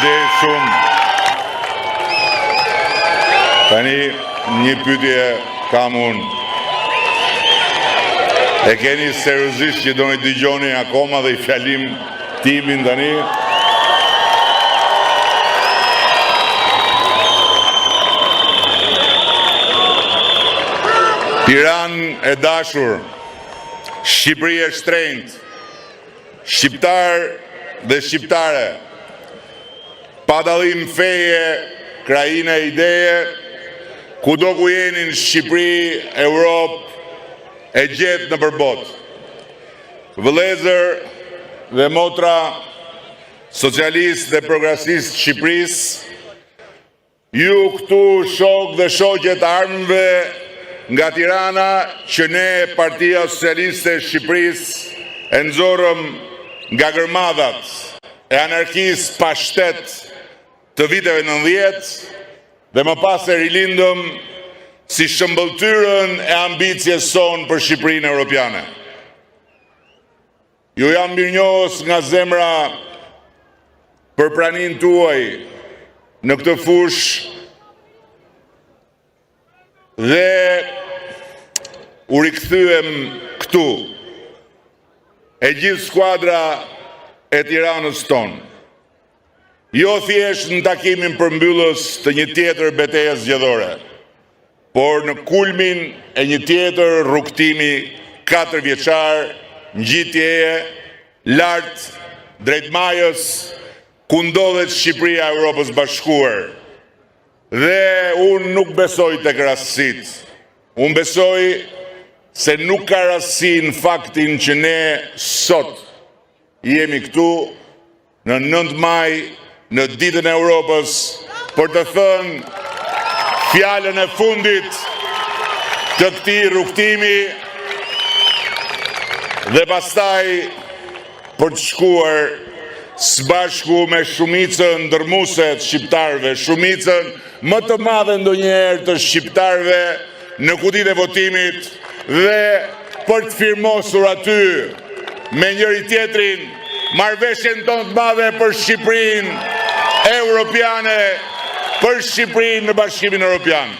Faleminderit shumë. Tani një pyetje kam unë. E keni seriozisht që doni të dëgjoni akoma dhe një fjalim timin tani? Tiranë e dashur, Shqipëri e shtrenjtë, shqiptarë dhe shqiptare, pa dallim feje, krahine e ideje, kudo ku jeni në Shqipëri, Europë, e gjetkë nëpër botë. Vëllezër dhe motra, socialistë dhe progresistë të Shqipërisë, ju këtu shokë dhe shoqe të armëve nga Tirana që ne Partia Socialiste e Shqipërisë e nxorëm nga gërmadhat e anarkisë pa shtet të viteve 90 dhe më pas e rilindëm si shëmbëlltyrën e ambicies sonë për Shqipërinë Europiane. Ju jam mirënjohës nga zemra për praninë tuaj në këtë fushë dhe u rikthyem këtu e gjithë skuadra e Tiranës tonë. Jo thjesht në takimin përmbyllës të një tjetër beteje zgjedhore, por në kulmin e një tjetër rrugëtimi katërvjeçar ngjitjeje lart drejt majës ku ndodhet Shqipëria e Europës Bashkuar. Dhe unë nuk besoj tek rastësitë. Unë besoj se nuk ka rastësi në faktin që ne sot jemi këtu në 9 maj, në ditën e Europës, për të thënë fjalën e fundit të këtij rrugëtimi dhe pastaj për të shkuar së bashku me shumicën dërrmuese të shqiptarëve, shumicën më të madhe ndonjëherë të shqiptarëve në kutitë e votimit dhe për të firmosur aty me njëri tjetrin marrëveshjen tonë të madhe për Shqipërinë Europiane, për Shqipërinë në Bashkimin Europian.